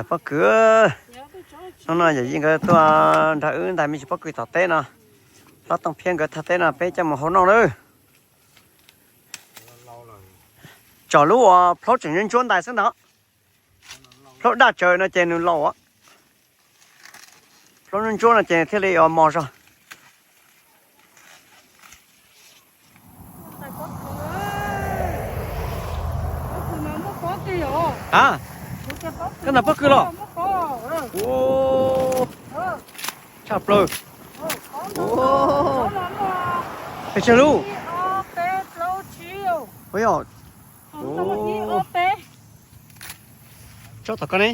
Pob kws, hnub no yawm yij nkawd tuaj nrog wb ntais me ntsis pob kws tom teb no. Hlob Tooj Phiab nkawd thaj teb no peb coj mus hau noj lawm. Tsom lub uas plaub tseem ntsuab ntsuab ntais xwb ntag. Plaub daj tsaws no ces nws laus. Plaub ntsuab ntsuab no ces thiaj li mos zog. A, koj ntais pob kws los? Tshaj plaws. Pes tsawg lub? Ua yog, tsob tom koj ne?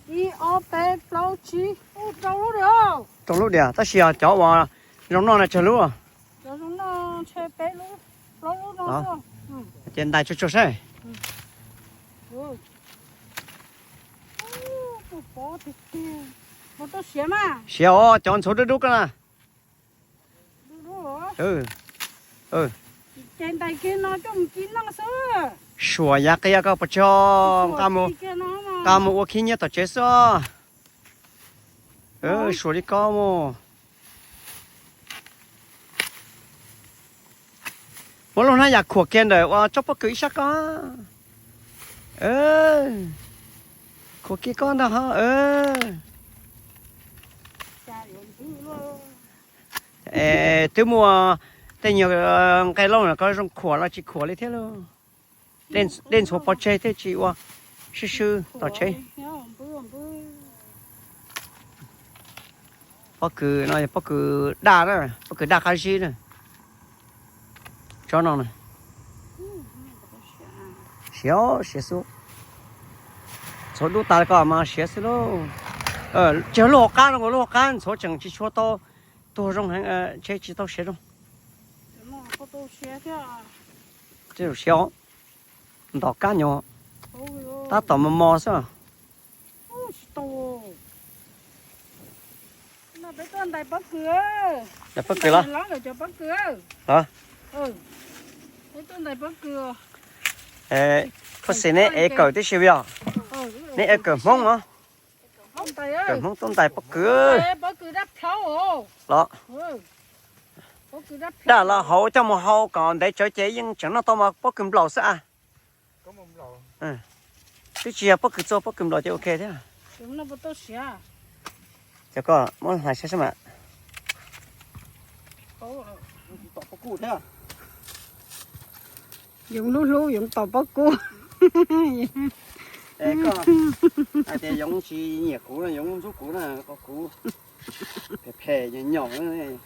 Ib ob peb plaub tsib, rau lub diam. Rau lub diam, tab sis cov uas zoo noj no tsawg lub? Ces ntais tsuag tsuag saib. Siav os, cov ntxhuav dub dub koj na. Suam yav qia koj pos tseg, nqa mus ua khib nyiab tom tsev xwb. Suam li koj mus. Muab lub hnab yam khuam kiag ntawm ua tsob pob kws ib sab koj. Khuam kiag koj ntag ho. Es twb muaj tej nyuag nqe lauj, koj zoo khuam los tsis khuam li thiab lauj. Dej ntxhuav pov tseg thiaj tsis ua swb swb tom tsev. Pob kws no yog pob kws daj na, pob kws daj qab zib na. Tsob no na. Siav, siav xwb. Ntxhuav dub tas li ko mas siav xwb lauj. Tseg lub hauv qab no, lub hauv qab ntxhuav tseem tsis tshua tau tuag zoo heev, tsheb tsis tau siav zoo. Siav, ntom kab nyuag tab tom mos mos xwb. Ntais pob kws los? Koj xav neb ev kawm tib si yog? Neb ev kawm Hmoob os. Kawm Hmoob tuaj ntais pob kws los? Daj los hauv coj mus hau kom ntev tsawv ces yeej tseem noj tau mas pob kws nplaum xwb a. Twb tsis yog pob kws txua, pob kws nplaum ces ok thiab. Ces koj muab hlais saib seb mas. Yoov hlub hlub yoov tom pob kws. Koj hais tias yoov tsis nyiam kuv no, yoov ntxub kuv na, kuv phem phem nyaum nyaum,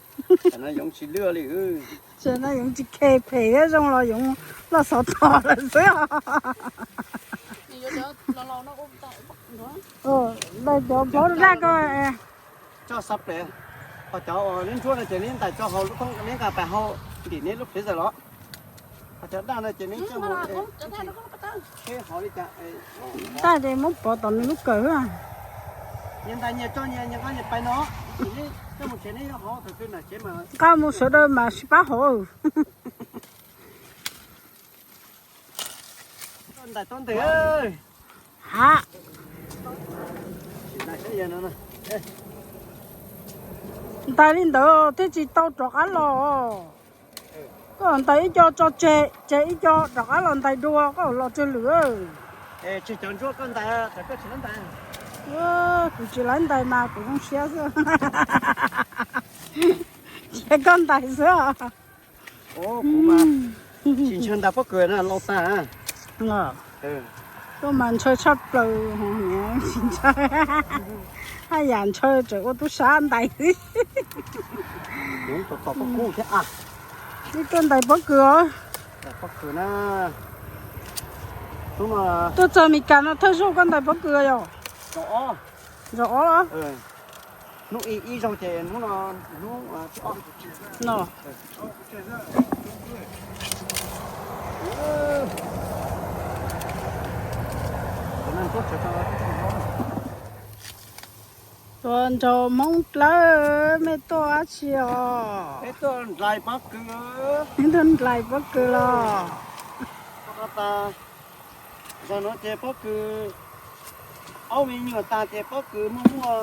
tam no yoov tsis luaj li. Tam no yoov tsis khe phem thiab, zoo los yoov loj xov thom lawm xwb. Daws cov plaub daj ko. Coj xab ples, ho cov uas neb ntsuab no ces neb ntais tso hauv lub thoob, neb nqa pais hau ntim neb lub freezer los. Ho cov daj no ces neb coj mus, seb hov li cas. Daj ces muab pov tom nws lub kawm xwb. Nyias ntais nyias tso nyias, nyias nqa nyias pais no, ces neb coj mus tsev neb yuav hov thaum twg nram tsev mas. Nqa mus sawv daws mas sib pab hov. Ntais tau ntawd. Ha, ntais li ntawd thiaj tsis tau rov qab los. Koj ntais ib co tso tseg, tseg ib co rov qab los ntais dua, koj los tseg lwm. Tseg cov ntsuab koj ntais, koj tsis ntais. Kuv tsis laib ntais mas kuv zoo siab xwb. Ces koj ntais xwb. Kuv mas tsis ntshai ntais pob kws na, laus tag. Koj mas ntshaw tshaj plaws, tsis ntshai. Haj yam ntshaw tseem ua tub sab ntais. Yoov tom tom pob kws thiab a. Ib tuaj ntais pob kws os. Pob kws na. Tuaj txog Mes Kas no thawj zaug koj ntais pob kws yog? Zaum ob. Zaum ob los? Hnub ib, ib zaug ces hnub no, hnub thib ob. No. Ua nraug Hmoob Dlawb, mej tuaj dab tsi os? Mej tuaj nrlais pob kws. Mej tuaj nrlais pob kws los? Zaum no ces pob kws, aub me nyuam tas ces pob kws muaj muaj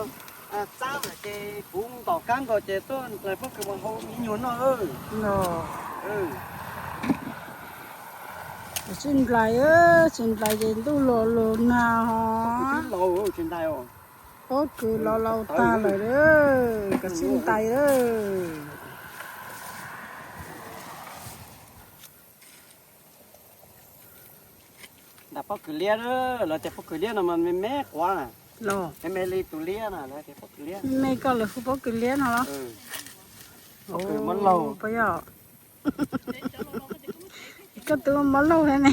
txab lawm ces puv ntom kab nkaus ces tuaj nrlais pob kws mus hau me nyuam noj. Tsis nrlais, tsis nrlais ces ntuj los los nag hos. Pob kws los laus tag lawm, koj sib ntais lawm. Ntais pob kws liab, lawv tias pob kws liab no mas me me quav na. Me me li tus liab na, lawv tias pob kws liab. Me me koj lawv hu pob kws liab no los? Pob kws muab laug. Koj twb muab laug thiab ne.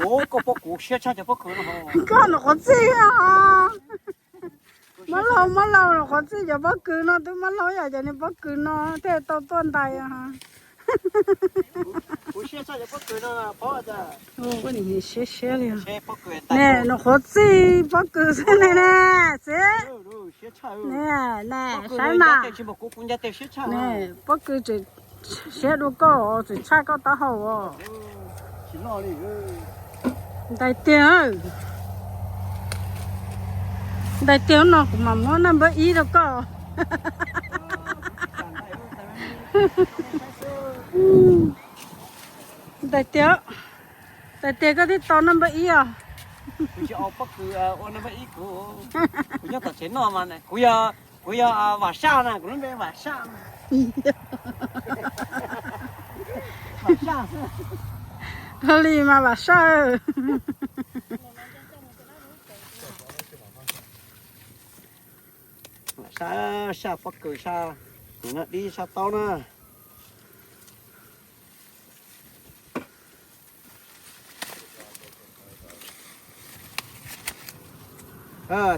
Koj pob kws siab tshaj cov pob kws no. Koj nws qhuav txij os. Muab laug, muab laug, nws qhuav txij cov pob kws no, twb muab laug yam cov niag pob kws no thiaj tau tuaj ntais. Siab siab li. Ne, nws qhuav txij pob kws xwb ne, ne, xwb. Ne, ne, saib mas. Ne, pob kws tseem siab dua koj, tseem tshaj koj taub hau os. Ntais tiag, ntais tiag no kuv mam muab naj npawb ib rau koj. Ntais tiag, ntais tiag koj thiaj tau naj npawb ib os. Kuv tsis ua pob kws ua naj npawb ib, kuv, kuv nyob tom tsev noj mas kuv yog, kuv yog Vam Saj na, kuv lub npe Vam Saj. Vam Saj. Ua li mas Vam Saj. Sab, sab pob kws sab, nim no dib sab taub na.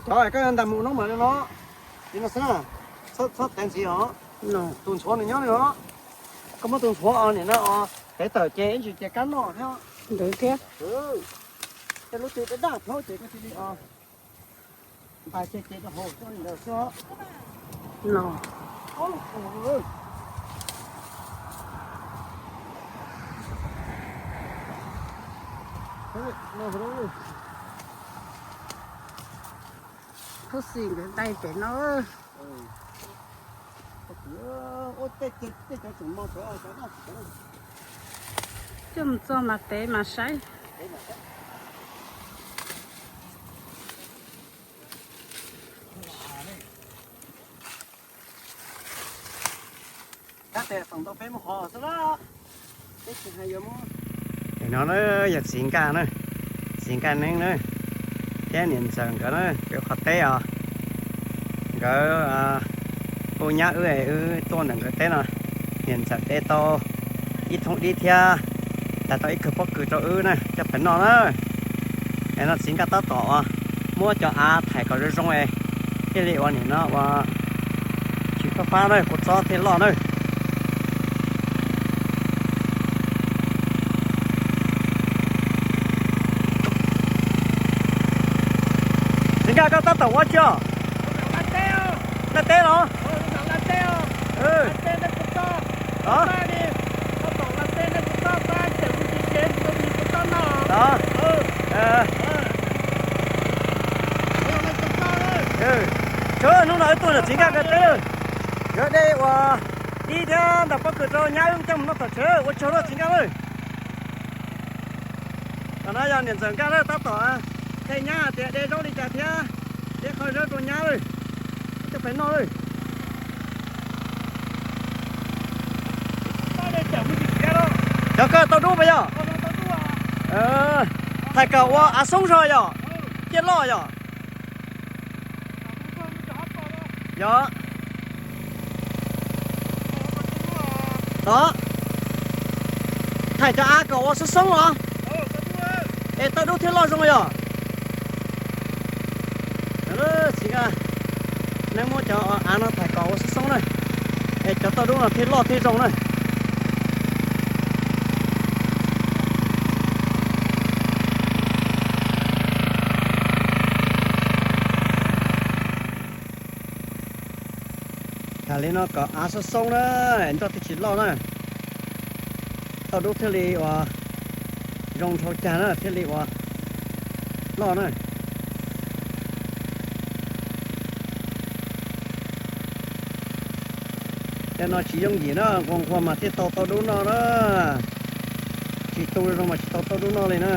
Cov koj ntais mus no mas li no, li no xwb na, txhob tev ntxiv os. Tus ntxhuav nws nyob li os. Koj muab tus ntxhuav os, nim no os, tev tawm ces ib ntsis ces kab noj thiab. Ntawd thiab. Tej lub twg daj daj thaub ces koj cia li os. Ntais ces ces rau hauv tso li ntawd xwb os. No. Khuv xim nkawd ntais pem no. Coj mus txog mas tev mas saib. Tab tes xaum ntau peb mus hov xwb las. Peb tsis hais yuav muab. No na, yog txiv Nkaj na, txiv Nkaj Neeb na, thiab niam ntxawm nkawd na, nkawd qhov teb os. Nkawd kuj nyab wb, wb tuaj ntawm nkawd teb no. Niam ntxawm de tau ib thoob dib thiab, tag tau ib kawm pob kws rau wb na, coj pem noj na. Es no txiv Nkaj tab tom muab cov av thaiv kom zoo zoo es thiaj li ua nim no ua tsis fab fab na, kua txob thiaj loj na. Txiv Nkaj, koj tab tom ua tsi os? Nqaj teb los? Tsav hnub no wb tuaj ntawm txiv Nkaj nkawd teb, nkawd de ua dib thiab ntais pob kws rau nyab wb coj mus noj tom tsev, ua tsaug rau txiv Nkaj lawm. Tam no yog niam ntxawm Nkaj lawm tab tom qhia nyab hais tias de zaub li cas thiab, de qhov zaub rau nyab lawm, coj pem noj lawm. Cov koj tau dub puas yog? Thais kom ua av xoob zog yom, thiaj loj yom. Yog. Tod, thais cov av kom ua xoob xoob los, es tau dub thiaj loj zoo yom. Txiv Nkaj, neb muab cov av no thais kom ua xoob xoob na, es cov tauj dub no thiaj loj thiaj zoo na. Li no kom av xoob xoob na, nroj thiaj tsis loj na. Tauj dub thiaj li uas zoo dhau cag na, thiaj li uas loj na. Cov no tsis yooj yim na, nquag nquag mas thiaj tau tauj dub noj na. Tsis tu zoo mas tsis tau tauj dub noj li na.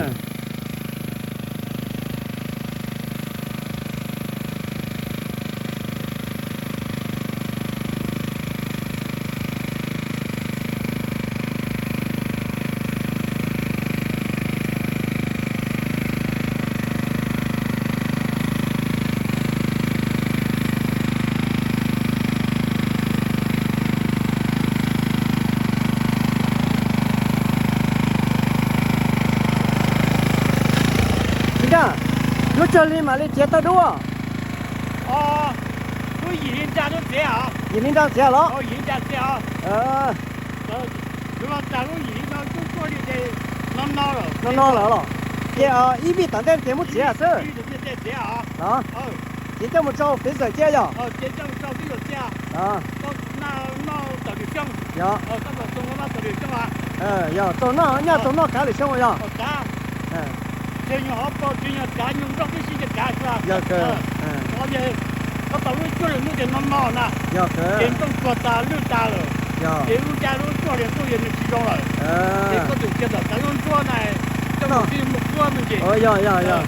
Tsis nkag, lub tsawg hli mam li txiav tau dub? Lub yim hli nraj lub txiav os. Yim hli nraj txiav los? Yim hli nraj txiav os. Lub no tas lub yim hli no kuj tuaj li ces no no lawm. No no lawm los? Ces ib vij tom ntej ces muab txiav xwb. Los? Ces coj mus rau fiv zawm cia yog? Yog. Yog, txaus noj, nyaj txaus noj kav lwm xyoo yog? Yog kawg. Yog kawg. Ces nplooj tuag tas lwj tas lawm. Yog. Ces lub nraj lub cuaj hlias ntuj yog nws tsis zoo lawm. Ces koj tus cia tom kav lub nruab na, coj mus fij mus kuab me ntsis. Yog yog yog.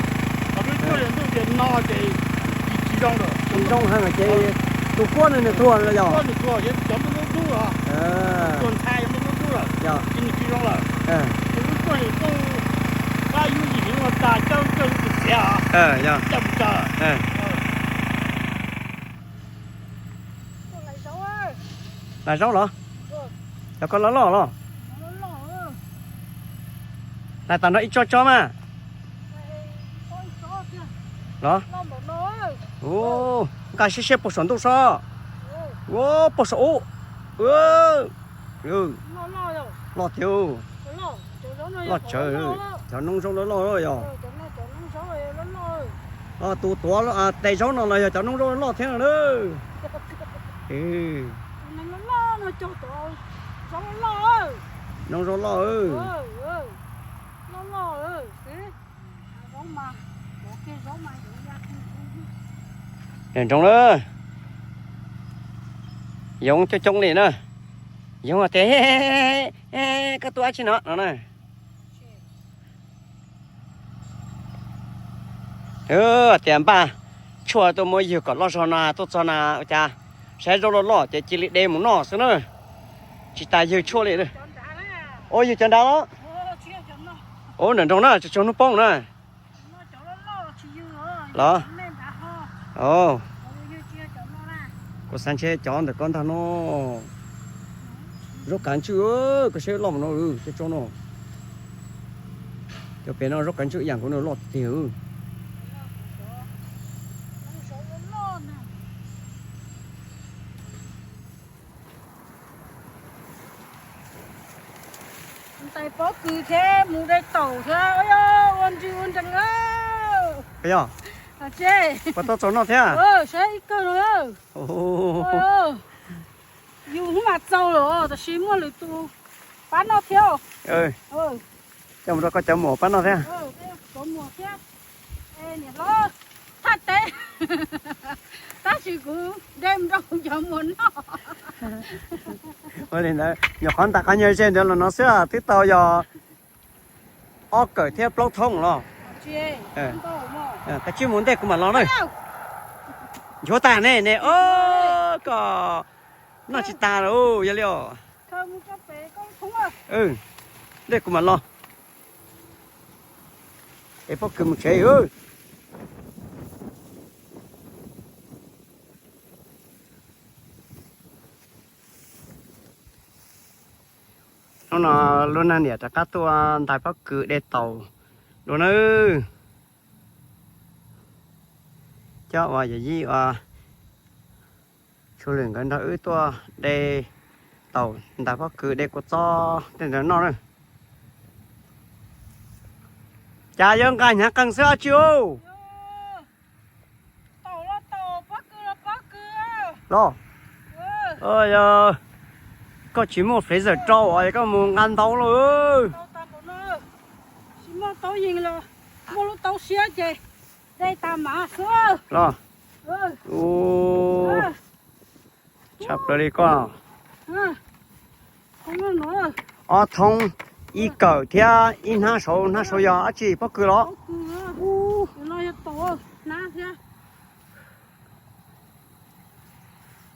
Lub cuaj hlias ntuj ces no ces tsis zoo lawm. Tsis zoo heev ces tus kuab no nws tuag lawm yog? Kuab nws tuag, yog cov nplooj dub dub os. Tuag ntxhais yog nplooj dub dub lawm. Yog. Ces nws tsis zoo lawm. Ces lub cuaj hlias ntuj, kab yub yim hli ua tas coj coj lub tus txiav os. Yog. Coj mus tsaws. Hlais zaub los? Cov ko loj loj los? Hlais tas nrho ib tsob tsob mas. Los? Nqa siab siab puag saum ntuj so. Ua puag saum ub. Loj tiag. Loj tsawv, cov noob zaub loj loj yog. Tus tuav tes zaub no los yog cov noob zaub loj thiab no na. Noob zaub loj. Nroos na, yoov coob coob li na. Yoov tias, koj tuaj dab tsi no no na. Tias npaj tshuaj tuaj muab ywg kom loj zog no tuaj txog na ua cas saib zaub loj loj ces cia li de mus noj xwb na. Tsis tas ywg tshuaj li. Ua ywg cov nrad los? Ua nram nroos na, tsuag tsuag hnub poob na. Los? Kuv xav ntshe cov ntawm ko ntag no. Zaub kav ntswj, koj saib loj mus no, tej tsob no. Cov pem no zaub kav ntswj ib yam nkaus no loj tiag. Ntais pob kws thiab mus de taum thiab, ua ntsws ua nrees. Puas tau txaus noj thiab? Saib ib kawg no. Yus hnub mas txaus lawm tab sis muaj lwm tus pab noj thiab. Coj mus rau koj cov muam pab noj thiab. Cov muam thiab. Niam hlob thaj teb, tab sis kuv de mus rau kuv cov muam noj. Ua li ntawd nyuam qhuav ntais qhov nyuag ze ntawd los no xwb twb tau yog ob kawm thiab plaub thoob los. Kav tsij mus ntej kuv mam los na. Nchuav tag ne ne, koj noj tsis tas los yog li os. Ntej kuv mam los. Es pob kws mus tsev. Hnub no lub neej niam rov qab tuaj ntais pob kws de taum dua nawb. Coj uas yawm yij uas Tshua Lwm nkawd nrog wb tuaj de taum ntais pob kws de kua txob tej ntawd noj na. Cas yuav nqa hnyav qees xwb ob tsi u. Los, Yog koj tsis muaj freezer rau es koj mus nqa ntau lauj. Tsis muaj taub yees los muaj lub taub siab ces de tas mav xwb. Los, tshaj plaws li koj. Ob thoob, ib kawm thiab ib hnab saud, hnab saud yog dab tsi, pob kws los?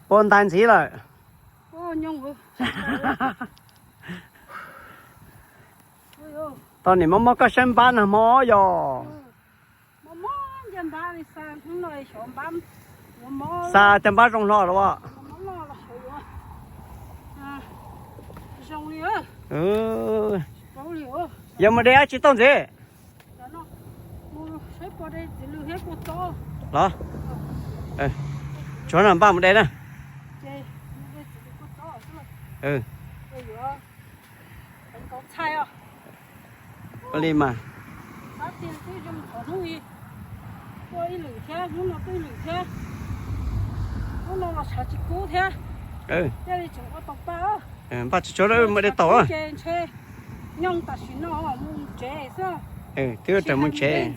Puas ntais ntxiv lawm? Tau niam mob mob koj saib npab nag hmo yog. Xa cov npab zoo hlo los as? Yog mus de dab tsi tau ntxiv? Los, tsuav no npaj mus de na. Li mas. Npaj tsis tsuav mus de tau. Twb mus tsev.